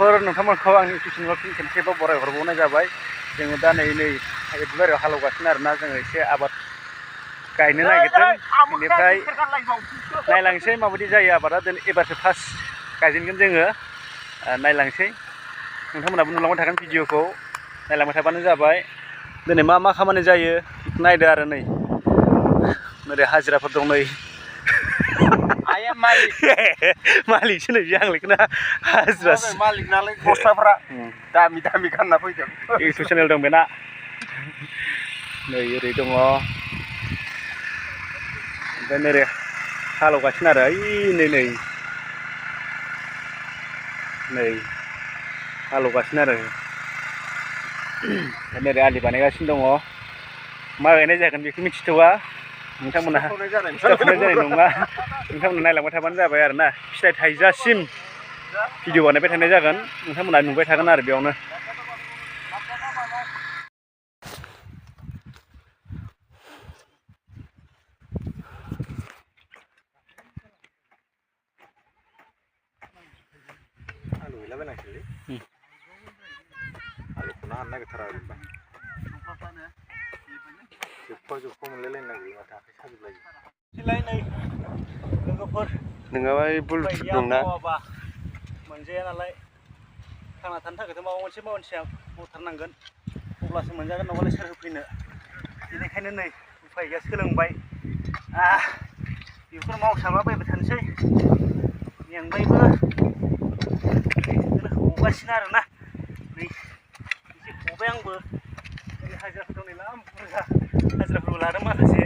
लोगोफोर नोंथांमोनखौ आंनि इउटुब चेनेलाव फिन खेबसेबाव बराय हरबावनाय जाबाय। जोङो दा नै दुब्लिबारियाव हालेवगासिनो आरोना, जोङो एसे आबाद गायनो नागिरदों। बेनिफ्राय नायलांसै माबायदि जायो आबादा। एबारसो फार्स्ट गायजेनगोन जोङो, नायलांसै। नोंथांमोनाबो नुलांबाय थागोन भिडिअखौ, नायलांबाय थाबानो जाबाय। दिनै मा मा खामानि जायो नायदो आरो। नै ओरै हाजिराफोर दं। नै मालिकसो नै आंलायखौना हाजिरासो। मालिक नालाय गस्लाफ्रा दामि दामि गानना फैदों। इउटुब चेनेल दं बेना। नै ओरै दङ, ओमफ्राय नोरै हालेवगासिनो आरो ओइ नै हालेवगासिनो आरो। नोरै आलि बानायगासिनो दङ। मा गायनाय जागोन बेखौ मिथिथ'वा। नोंथांमोना फुनाय जानाय नङा। नोंथांमोना नायलांबाय थाबानो जाबाय आरो ना। फिथाइ थाइजासिम भिडिअ बानायबाय थानाय जागोन, नोंथांमोना नुबाय थागोन आरो बेयावनो। आलु गैलाबायनांसिगोनलै, आलुखौनो हानो नागिरथारा ओरैनोबा। जोबख' मोनलायलायनो नागिरो माथो, आखाइ साजोबलायो। नै लोगोफोर, नोङाबा ब्लुटुथ दंना, मोनजाया नालाय। थांना थानो थाखायथ' माबा मोनसे मानसिया मावथारनांगोन, अब्लासो मोनजागोन, नङाबालाय सोर होफैनो। बेनिखायनो नै उफाय गैया, सोलोंबाय। बेफोर मावसाबलाबायबाय थानोसै, मेंबायबो। हगासिनो आरोना। नै एसे हबाय आंबो। हाजिराफोर दं, नै बुरजा हाजिराफोरबो लादों माखासे।